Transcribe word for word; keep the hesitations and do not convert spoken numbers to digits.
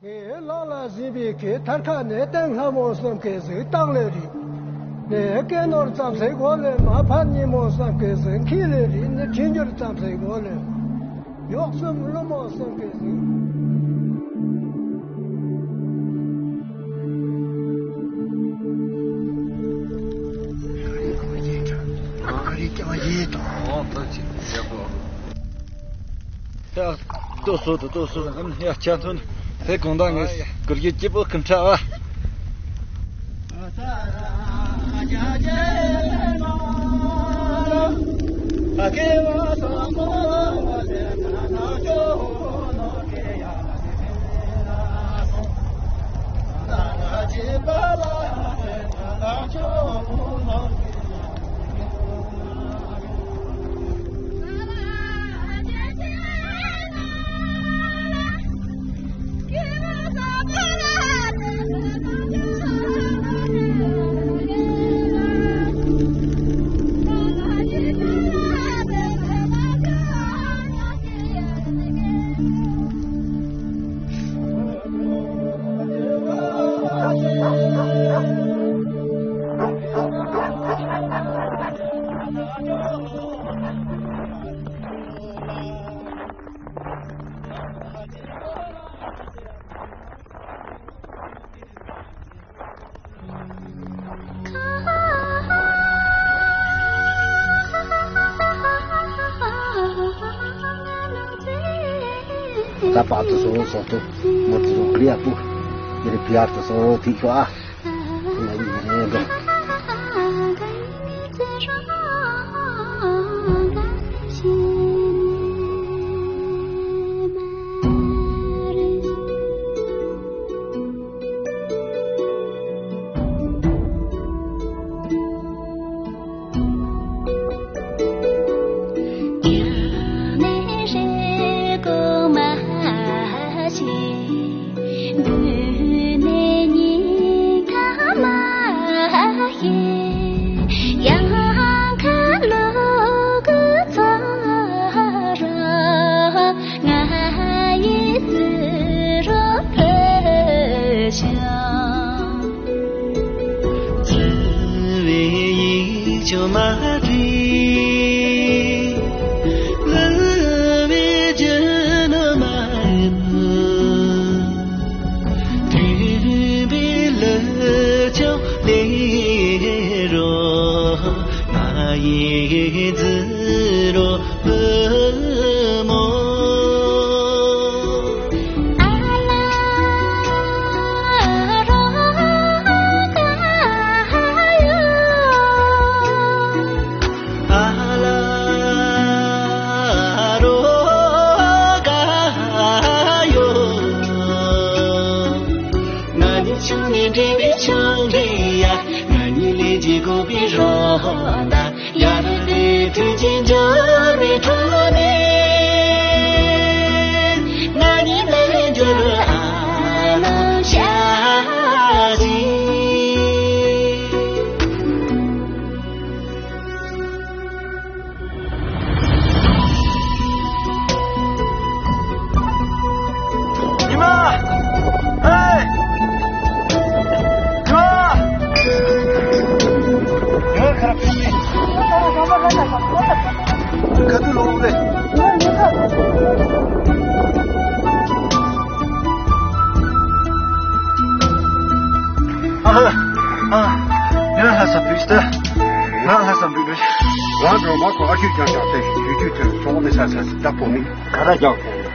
ངས་ལག་ལ་བཟིན་པའི་གི་ཐར་ཁ་ནས་བསྟན་སྔ་མོ་བསམ་གི་གཟིགས་སྟག་ལས་རིག་ནས་སྐད་ནོར་ཙམ་ཟིག་གོ་ལས་མ་ཕར་ཉིན་མོ་བསམ་གི་གཟིགས་ཁྱི་ལས་རིག་ནས་ཁྱི་འགྱུར་ཙམ་ཟིག་གོ་ལས་ཡོག་གསུམ་ཀླུ་མོ་བསམ་གི་གཟིགས། ཨ་རིག་གི་མ་ཡིན་ཀྱང་ཨ་རིག་གི་མ་ཡིན་དང་། ཨོ་ད་ཅི་ཡག་པོ། ཡ། ལྟོས་སོ་ད་ལྟོས་སོ་ད། ཨམ། ཡ། ཆ་མཐུན་དེ་གོང་ད་ངས་གུར་གྱི་སྐྱིད་པོ་ཀུན་ཁྲ་བ། ད་བར་དུ་སོང་སོང་དུ་མོ་དེ་རུ་ཀྲི་ཡ་པུ་ཡེ་རེ་བི་ཨར་དུ་སོང་དེ་ཤོ་ཨ། ང་ལྷ་ས་བུད་ཤི་ད། ང་ལྷ་ས་བུད་ཤི། རང་གྲོགས་མ་ཁོ་ཨ་ཁུས་ཀྱང་ཀྱང་ཏེ་ཞུ་རྒྱུ་དེ་ཚོང་མི་ས་ས་སི་ད་པོ་མི་ག་ར་རྒྱག་ཐོང་།